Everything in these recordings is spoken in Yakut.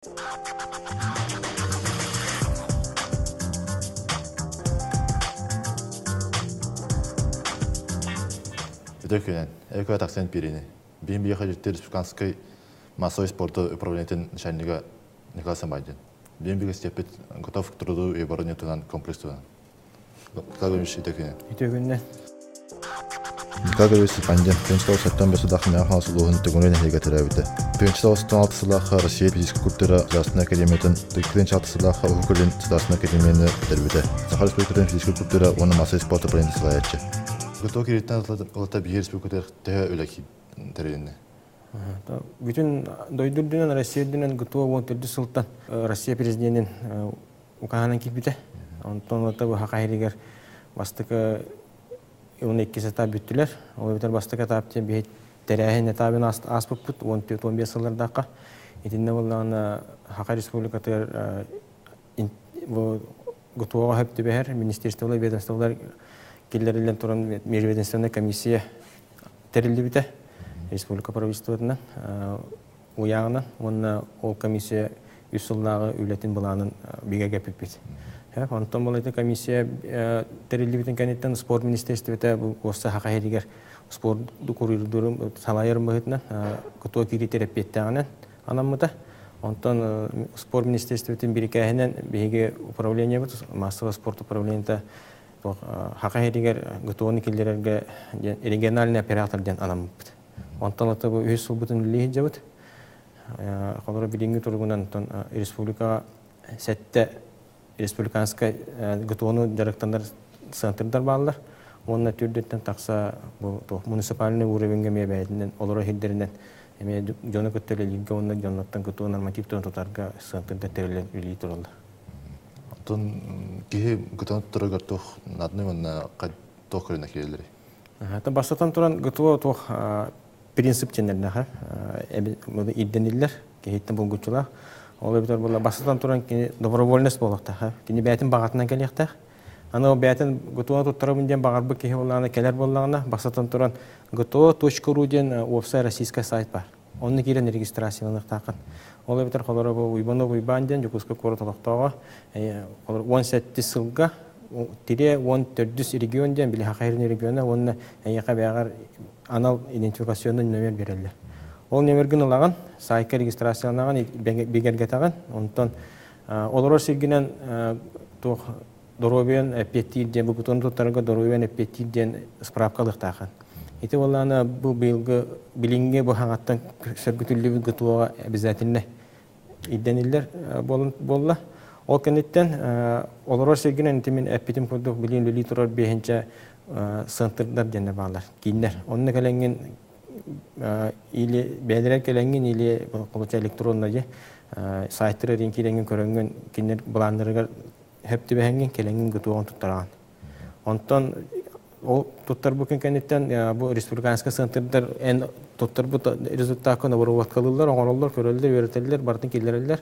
Үтө күнэн, эко тахсан пирини. Биһин биһиэхэ дьүттэ республиканскай массовой спорта управлениетын начальнига Николай Самадин. Биһин биһигэ степпит готов к труду и обороне туһунан комплекс туһунан. Николай Владимирович, үтө күнэн. Үтө күннэн. Николай Гаврилович Степандин, 1995 сыллаах Мэҥэ Хаҥалас улууһун Төҥүлү нэһилиэгэр төрөөбүтэ. 1996 сыллаахха Россия физическэй культура государственнай академиятын, 2006 сыллаахха Уһук Илин государственнай академияны бүтэрбитэ. Саха Республикатын физическэй культура уонна массовай спорт управлениетын салайааччы. Готов кириттэн ылата биһиги республикатыгар төһө үлэ тэрилиннэ? Бүтүн дойду үрдүнэн, Россия үрдүнэн ГТО 14 сылтан Россия президенин укаһынан киирбитэ. Онтон ылата бу Саха сиригэр бастакы уон иккис этап бүттүлэр. Ол эбэтэр бастакы этап диэн биһи тэрээһин этабын ааспыппыт 14-15 сыллардаахха. Итиннэ буоллаҕына Саха Республикатыгар бу ГТО-ҕа сөп түбэһэр министерстволар, ведомстволар киллэриллэн туран межведомственная комиссия тэриллибитэ республика правительствотынан уйааҕынан уонна ол комиссия үс сыллааҕы үлэтин былаанын бигэргэппиппит. Онтон бұл комиссия тэриллибитин кэнниттэн спорт министерствота бу уоssa Саха сиригэр спорт куруйдурун салайар быһыытынан ГТО киирии эппиэттээҕинэн анаммыта. Онтон спорт министерствотын бирикээһинэн биһиги управлениебыт массовый спорт управлениета Саха сиригэр ГТО-ну киллэрэргэ региональный оператор диэн анаммыппыт. Онтон ата бу үһүс сылбытын үлэлии сылдьабыт. Холобура билиҥҥи туругунан республикаҕа сэттэ республиканскай ГТО-ну дьарыктанар центрдар бааллар. Уонна төрдүттэн тахса бу муниципальный уровеньга эмиэ бэйэтинэн олоро сирдэринэн эмиэ дьону кытта үлэлииргэ уонна дьонноттон ГТО нормативтарын тутарга центрдар тэриллэн үлэлии тураллар. Оттон киһи ГТО туттарыгар туох нааданы уонна туох көрүнэ киирэллэрий? Бастатан туран ГТО туох принцип диэннэрнэхэ ирдэниллэр киһиттэн булгуччулаах. Ол эбэтэр буолла бастатан туран кини добровольность буолуохтаах. Кини бэйэтин баҕатынан кэлиэхтээх. Аны ол бэйэтин ГТО туттарабын диэн баҕарбыт киһи буоллаҕына кэлэр буоллаҕына бастатан туран гто.ру диэн уопсай российскай сайт бар. Онно киирэн регистрацияланыахтааххын. Ол эбэтэр холоро бу Уйбанов Уйбаан диэн Дьокуускай куорат олохтооҕо 17 сылга тире 14 регион диэн били Саха сирин региона уонна эйиэхэ бэйэҕэр анал идентификационный номер биэрэллэр. Ол номергын ылаҕын, сайтка регистрацияланаҕын, бигэргэтэҕин, онтон олорор сиргинэн туох доруобуйан эппиэттиир диэн, бу бутуну туттарарга доруобуйан эппиэттиир диэн справка ылыахтааххын. Ити буоллаҕына бу быйылгы билиҥҥи бу хаҥаттан сөргүтүллүбүт ГТО-ҕа обязательно ирдэниллэр буолла. Ол кэнниттэн олорор сиргинэн ити мин эппитим курдук билигин үлэлии турар биэһинчэ центрдар диэннэр бааллар, кииннэр. Онно кэлэҥҥин или бэйэлэрэ кэлэҥҥин или получа электронно сайтары эрин киирэҥҥин көрөҥҥүн кинилэр былааннарыгар сөп түбэһэҥҥин кэлэҥҥин ГТО-ҕын туттараҕын. Онтон ол туттарбыкын кэнниттэн бу республиканскай центрдар эн туттарбыт результаккын обработкалыыллар, оҥороллор, көрөллөр, үөрэтэллэр, барытын киллэрэллэр.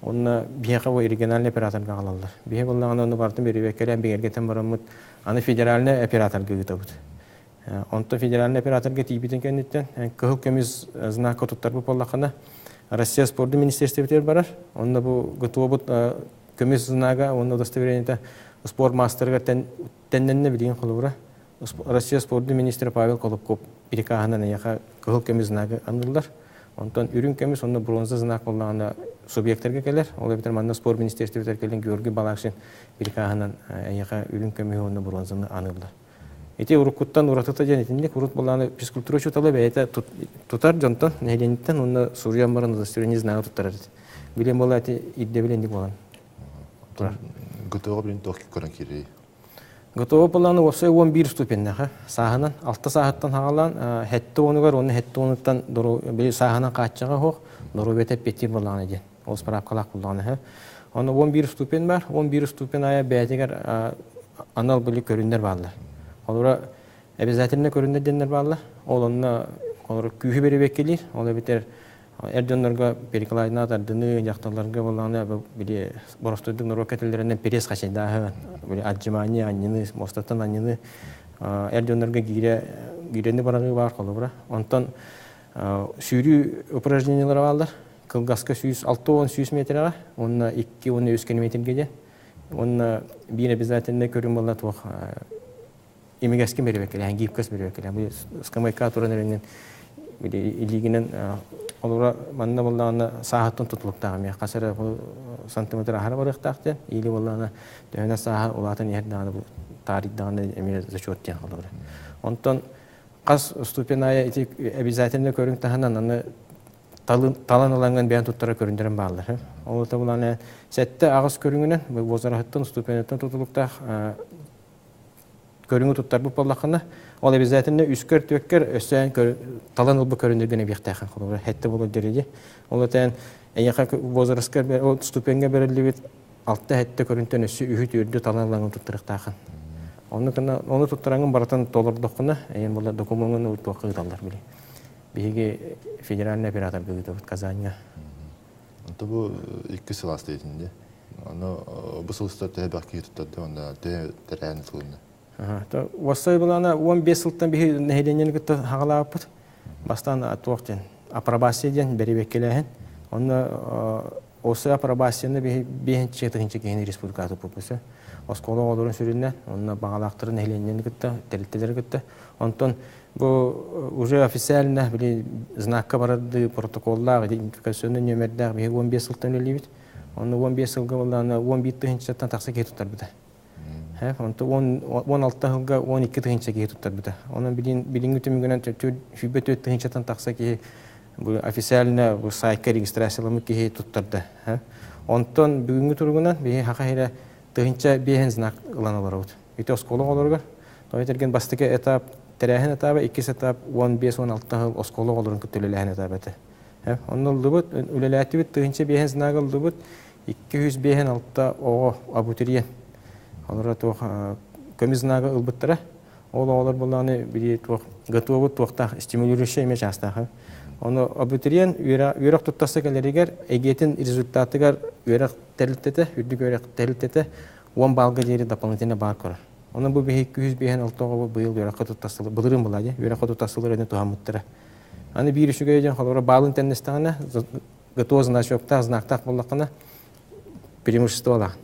Онно биһиэхэ бу региональный операторга аҕалаллар. Биһиги буоллаҕына ону барытын бэрэбиэркэлээн бигэргэтэн бараммыт аны федеральный операторга ыытабыт. Онтон федеральный операторга тиийбитин кэнниттэн кыһыл көмүс знакка туттарбыт буоллаххына Россия спордун министерствотыгар барар. Онно бу ГТО-бут көмүс знага уонна удостоверениета спорт маастарыгар тэннэннэ билигин холобура. Россия спордун министрэ Павел Колобков прикаһынан эйиэхэ кыһыл көмүс знагы аныыллар. Онтон үрүҥ көмүс уонна бронза знак буоллаҕына субъектарга кэлэр. Ол эбэтэр манна спорт министерствотыгар кэлэн Георгий Балакшин прикаһынан эйиэхэ үрүҥ көмүһү уонна бронзаны аныыллар. Ити уруккуттан уратыта диэн итинник урут былааны физкультура учуутала бэйэтэ тутар дьонтон, нэһилиэнньэттэн уонна суруйан баран удостоверение знага туттарар этэ. Билиэн буолла ити ирдэбил инник буолан турар. ГТО билин туох көрөн киирий? ГТО былааны уопсай 11 ступеннээх сааһынан алта сааһыттан хаалан хэтте уонугар уонна хэтте уонуттан били сааһынан хааччаҕа суох доруобуйата эппиэттиир буоллаҕына диэн ол справкалаах буоллаҕына Онно 11 ступень бар 11 ступень аайы бэйэтигэр анал били көрүннэр бааллар. Олора обязательно көрүннэр диэннэр бааллар. Ол онно олор күүһү бэрэбиэккэлиир. Ол эбэтэр эр дьоннорго перекладина тардыныы, дьахталларга буоллаҕына били боростуойдук норуокка этэллэринэн пресс хачайдааһын, били отжимание, анньыныы, муостаттан анньыныы эр дьоннорго гиирэ гиирэни бараҕыы баар холобура. Онтон сүүрүү упражнениелара бааллар. Кылгаска 160-100 метрэҕэ уонна 2-13 километргэ диэн. Уонна биир обязательный көрүҥ буолла туох имигэскин бэрибэккэлээн, гибкость бэрибэккэлээн. Бу скамейка туран эрэнин илиигинэн олора манна буоллаҕына сааһыттан тутулуктаах эмиэ хас эрэ сантиметр аһара барыахтаах диэн или буоллаҕына төһөнө сааһа улаатан иһэр даҕаны таарыйдаҕына эмиэ зачет диэн холобура. Онтон хас ступень аайы ити обязательно көрүҥ таһынан аны талан ылаҥҥын бэйэн туттара көрүндэрин бааллар. Ол табылааны 7-8 көрүҥүнэн возраһыттан ступениттан тутулуктаах көрүҥү туттарбыт буоллаххына, ол обязательно үскэр түөккэр өссөөн талан ылбыт көрүнүргүн эбиэхтээхин холобура хэттэ буолар диэри. Ол этэн эйиэхэ возрастка ол ступеньга бериллибит 6-7 көрүнтэн өссө үһү түөрдү талан ылаҥын туттарыахтаахын. Ону гына ону туттараҥын барытын толордоххуна, эйэн буолар докумуоҥун туохха ыыталлар били. Биһиги федеральный операторга ыытабыт Казаньга. Онто бу икки сыл ааста итинде. Ону бу сыл устата төһө бэх киһи туттарда уонна төһө тэрээһин ытылынна? Уоссай былаана 15 сылтан биһи нэһилиэнньэни кытта хаҕалаабыппыт. Бастаан туох диэн апробация диэн бэрэбиэркэлээһин. Онно Осы апробацияны биэһинчи тыһыынча киһини республикаҕа туппуппут. Оскуола оҕолорун сүрүннээн, онно баҕалаахтарын нэһилиэнньэни кытта, тэрилтэлэри кытта. Онтон бу уже официально били знакка барардыы протоколлаах, идентификационный нүөмэрдээх биһиги 15 сылтан үлэлиибит. Онно 15 сылга буоллаҕына 11 тыһыынчаттан тахса киһи туттарбыта. Онто 16 сылга 12 тыһыынча киһи туттарбыта. Онон билиҥҥи түмүгүнэн 24 тыһыынчаттан тахса киһи бу официально бу сайтка регистрацияламмыт киһи туттарда. Онтон бүгүҥҥү туругунан биһи хаха иһирэ тыһыынча биэһин знак ылан олоробут. Ити оскуола оҕолоругар тоҕо этэргин бастакы этап тэрээһин этаба, иккис этап 15-16 сыл оскуола оҕолорун кытта үлэлээһин этаба этэ. Онно ыллыбыт, үлэлээтибит, тыһыынча биэһин знак ыллыбыт, 256 оҕо абитуриент. Олоро туох көмүс знага ылбыттара. Ол оҕолор буллаҕына били туох готовы туохтаах стимулирующая эмиэ чаастаах. Ону абитуриент үөрэх туттарса кэлэригэр эгиэтин результатыгар үөрэх тэрилтэтэ, үрдүк үөрэх тэрилтэтэ 10 баллга диэри дополнительно баар көрөр. Онон бу биһи 256 оҕо быйыл үөрэххэ туттарсылар, былырыын была дии, үөрэххэ туттарсылар эни туһаммыттара. Аны биир үчүгэй диэн холобура баалын тэннистэҕинэ ГТО значоктаах, знактаах буоллаххына преимуществолаах.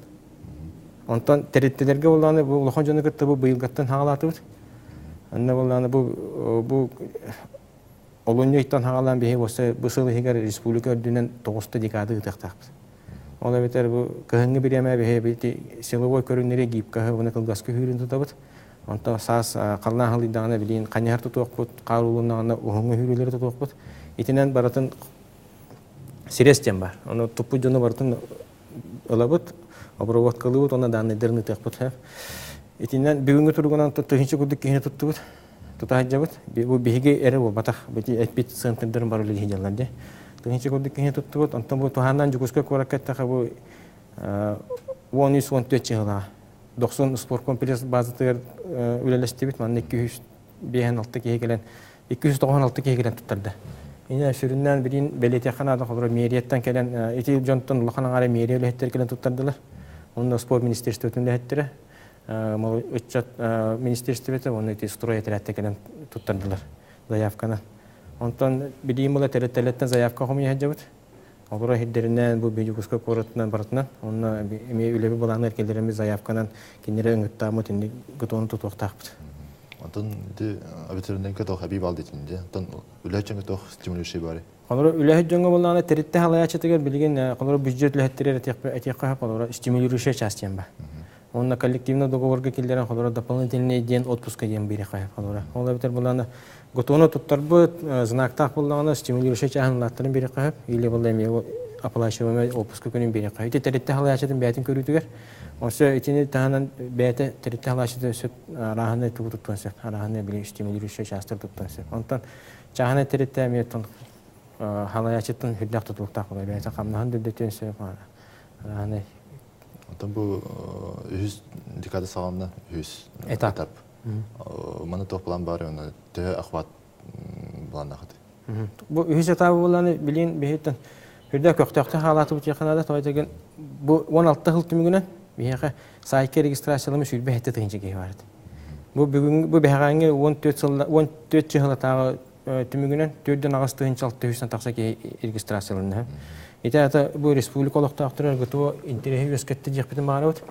Онтон тэрилтэлэргэ буоллаҕына бу улахан дьону кытта бу быйылгаттан хаҕалаатыбыт. Анна буоллаҕына бу бу олунньу ыйтан хаҕалаан биһи бу сыл иһигэр республика үрдүнэн тоҕуста декада ыытыахтаахпыт. Ол эбэтэр бу кыһыҥҥы бириэмэ биһи силовой көрүҥнэри гибкаһы уонна кылгаска үүрүн тутабыт. Онтон саас халлаан халыйдаҕына билигин ханньаһар тутуохпут, хаар уулуннаҕына уһуҥҥу үүрүүлэри тутуохпут. Итинэн барытын сирэс диэн баар. Ону туппут дьону барытын ылабыт, обработкалыыбыт уонна дааннайдарын ыытыахпыт. Итинэн бүгүҥҥү туругунан тыһыынча курдук киһини туттубут, тута сылдьабыт. Бу биһиги эрэ буолбатах, бити эппит центрдарын бары үлэлии сылдьаллар дии. Тыһыынча курдук киһини туттубут. Онтон бу туһааннаан Дьокуускай куоракка эттэххэ бу 13-14 чыһылаах Дохсун спорткомплекс базатыгар үлэлэстибит. Манна 256 киһи кэлэн 296 киһи кэлэн туттарда. Ини сүрүннээн билин бэлиэтиэххэ наада холобура мэрияттан кэлэн ити дьонтон улахан аҥаара мэрия үлэһиттэрэ кэлэн туттардылар. Онно спорт министерствотын үлэһиттэрэ, ыччат министерствота уонна ити строй этэрээттэ кэлэн туттардылар заявканы. Онтон билиим ыла тэрилтэлэртэн заявка хомуйа сылдьабыт. Олоро иһирдэринэн бу Дьокуускай куоратынан барытынан онно эмиэ үлэби былаанныыр кэллэрэммит заявканан кинилэри ыҥыттааммыт инник готовун тутуохтаахпыт. Онтон ити абитуриеннарга туох эбии баал диэтин Онтон үлэһит дьоҥҥо туох стимулирующий баарый? Холобура үлэһит дьоҥҥо буоллаҕына тэрилтэ салайааччытыгар билигин холобура бюджет үлэһиттэригэр этиэххэ сөп холобура стимулирующая часть диэн баар. Уонна коллективный договорга киллэрэн холобура дополнительный диэн отпуска диэн биэриэххэ сөп холобура. Ол эбэтэр буоллаҕына готовно туттарбыт знактаах буоллаҕына стимулирующай чааһын улааттарын биэриэххэ сөп или буолла эмиэ оплачиваемый отпуска күнүн биэриэххэ ити тэрилтэ халааччытын бэйэтин көрүүтүгэр Онсо итини таһынан бэйэтэ тэрилтэ халааччыта сөп арааһынай тугу туттуон сөп арааһынай били стимулирующай чаастар туттуон сөп онтон чааһынай тэрилтэ эмиэ халааччыттан үрдэх тутулуктаах буолар бэйэтэ хамнаһын да үрдэтиэн сөп арааһынай. Онтон бу үһүс декада саҕаланна үһүс этап. Маны туох план бар уонна төһө охват былааннаахыт? Бу үһүс этабы буоллааны билин биһиттэн үрдэ көхтөөхтө хаалаатыбыт диэххэ наада. Тоҕо диэн бу 16 сыл түмүгүнэн биһиэхэ сайтка регистрациялама 27 тыһыынча киһи бар этэ. Бу бүгүн бу бэһэҕээҥҥи 14 сыл 14 чыһылатааҕы түмүгүнэн 486 тахса киһи регистрацияланна. Ити ата бу республика олохтоохторо ГТО интэриэһи үөскэттэ диэхпитин баҕарабыт.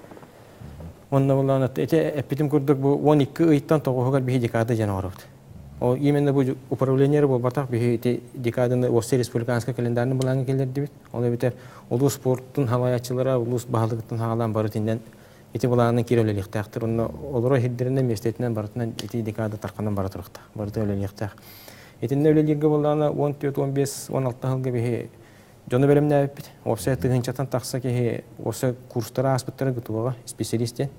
Онно буллаҕына ити эппитим курдук бу 12 ыйтан тоҕуһугар биһи декада диэн оҥоробут. Ол именно бу управление буолбатах биһи ити декаданы Уопсай республиканскай календарный былааҥҥа киллэрдибит. Ол эбэтэр улуус спортун халайааччылара улуус баһылыгыттан хаалаан бары итиннэн ити былаанынан киирэ үлэлиэхтээхтэр. Онно олоро иһирдэринэн миэстэтинэн барытынан ити декада тарханан бара туруохтаах. Барыта үлэлиэхтээх. Итиннэ үлэлииргэ буоллаҕына 14, 15, 16 сылга биһи дьону бэлэмнээбиппит. Уопсай тыһыынчаттан тахса киһи уопсай курстары ааспыттара ГТО-ҕа специалист диэн.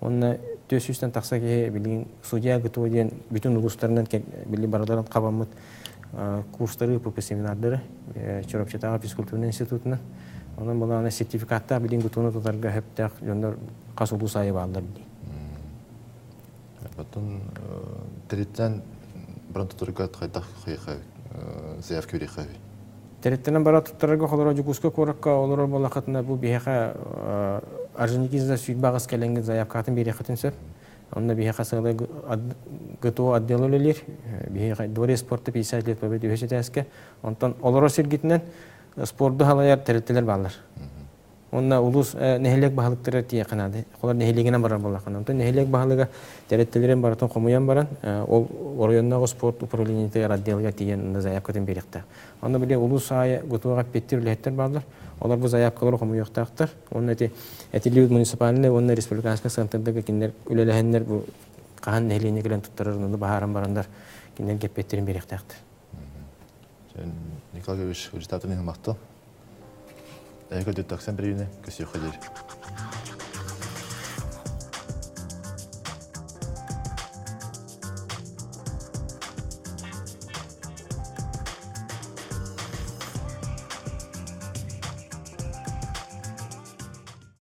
Уонна 400-тэн тахса киһи билигин судья ГТО диэн бүтүн улуустарынан били барыларын хабаммыт курстары ыыппыппыт семинардары Чурапчытааҕы физкультурнай институтунан. Онон былаана сертификаттаах билигин ГТО-ну тутарга сөптөөх дьоннор хас улуус аайы бааллар дии. Оттон Тэриттэн баран туттарга хайдах заявка бириэххэ Тэриттэнэн бара туттарарга холоро Дьокуускай куоракка олорор буоллаххытына бу биһиэхэ Орджоникидзе 28 кэлэҥҥит заявкатын биэриэххитин сөп. Онно биһиэхэ сыалай ГТО отдела үлэлиир. Биһиэхэ Дворец спорта 50 лет победы үһүс этээскэ. Онтон олорор сиргитинэн спорду халайар тэрилтэлэр бааллар. Уонна улуус нэһилиэк баһылыктара тиийиэххэ наада. Холор нэһилиэгинэн барар буоллаххына. Онтон нэһилиэк баһылыга тэрилтэлэрин барытын хомуйан баран, ол оройуоннааҕы спорт управлениетыгар отделга тиийэн заявкатын биэриэхтээх. Онно били улуус аайы ГТО-ҕа эппиэттиир үлэһиттэр бааллар. Олор бу заявкалары хомуйуохтаахтар. Уонна ити этиллибит муниципальнай уонна республиканскай центрдарга кинилэр үлэлэһэннэр бу хаһан нэһилиэнньэ кэлэн туттарар ону баһааран бараннар кинилэргэ эппиэттэрин биэриэхтээхтэр. Николай Григорьевич, результатын иһин махтал. Эһиги өтөттөксөн бириини көсүөххэ диэри.